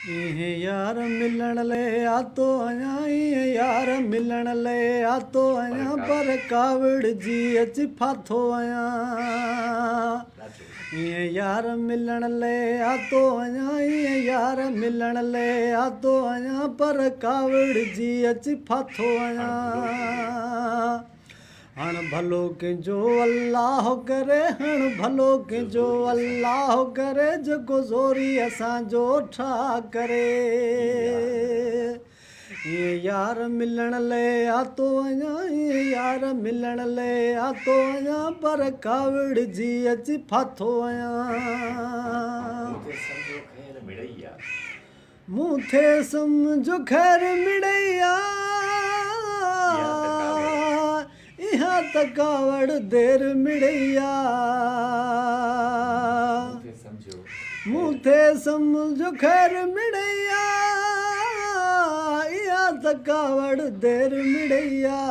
ايئن يار ملڻ لئه آتو آهيان ايئن يار ملڻ لئه آتو آهيان پر ڪاوڙجي اچي ڦاٿو آهيان ايئن يار ملڻ لئه آتو آهيان ايئن يار ملڻ لئه آتو آهيان پر ڪاوڙجي اچي ڦاٿو آهيان. هڻ ڀلو ڪنهنجو الله ڪري هڻ ڀلو ڪنهنجو الله ڪري جيڪو زوري اسان جو ٺاهه ڪري ايئن يار ملڻ لئه آتو آهيان ايئن يار ملڻ لئه آتو آهيان پر ڪاوڙجي اچي ڦاٿو آهيان. مون ٿي سمجهو خير مڙئي آ اها ته ڪاوڙ دير مڙئي آ مون ٿي سمجهو خير مڙئي آ اها ته ڪاوڙ دير مڙئي آ.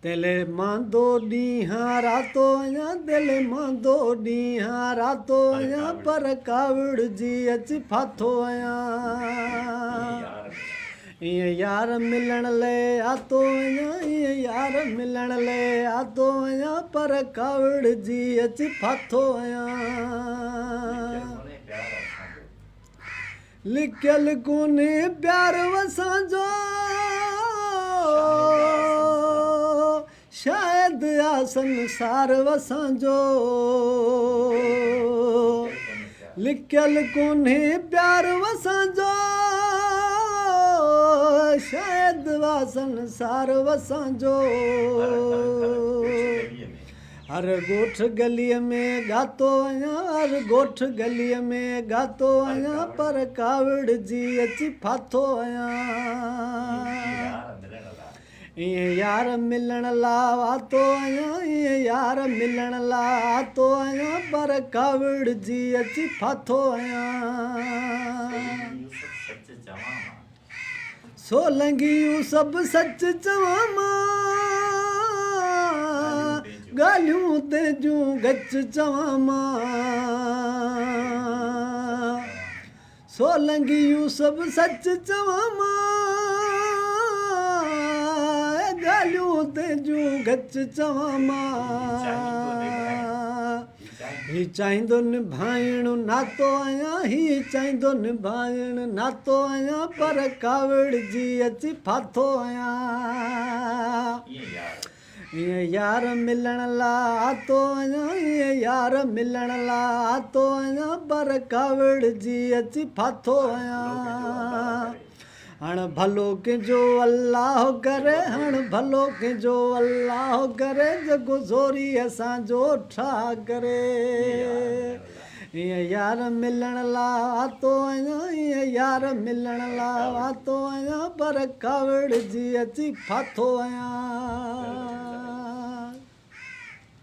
دل ماندو ڏينهان راتو آهيان دل ماندو ڏينهان راتو آهيان پر ڪاوڙجي اچي ڦاٿو آهيان ايئن يار ملڻ لئه آتو آهيان ايئن يار ملڻ لئه آتو آهيان پر ڪاوڙجي اچي ڦاٿو آهيان لکيل ڪونهي پيار وسان جو شايد آ سنسار وسان جو لکيل ڪونهي پيار وسان جو شايد آ سنسار وسان جو. هر ڳوٺ ڳليء ۾ ڳاتو آهيان هر ڳوٺ ڳليء ۾ ڳاتو آهيان پر ڪاوڙجي اچي ڦاٿو آهيان ايئن يار ملڻ لا آتو آهيان ايئن يار ملڻ لا آتو آهيان پر ڪاوڙجي اچي ڦاٿو آهيان. سولنگي يوسف سچ چوان مان، ڳالهيون تنهنجون ڳچ چوان مان. سولنگي يوسف سچ چوان مان، ڳالهيون تنهنجون ڳچ چوان مان. هي چاهيندو نڀائڻ ناتو آهيان هي چاهيندو نڀائڻ ناتو آهيان پر ڪاوڙجي اچي ڦاٿو آهيان ايئن يار ملڻ لا آتو آهيان ايئن يار ملڻ لا آتو آهيان پر ڪاوڙجي اچي ڦاٿو آهيان هڻ ڀلو ڪنهنجو الله ڪري هڻ ڀلو ڪنهنجو الله ڪري جيڪو زوري اسان جو ٺاهه ڪري ايئن يار ملڻ لا آتو آهيان ايئن يار ملڻ لا آتو آهيان پر ڪاوڙجي اچي ڦاٿو آهيان.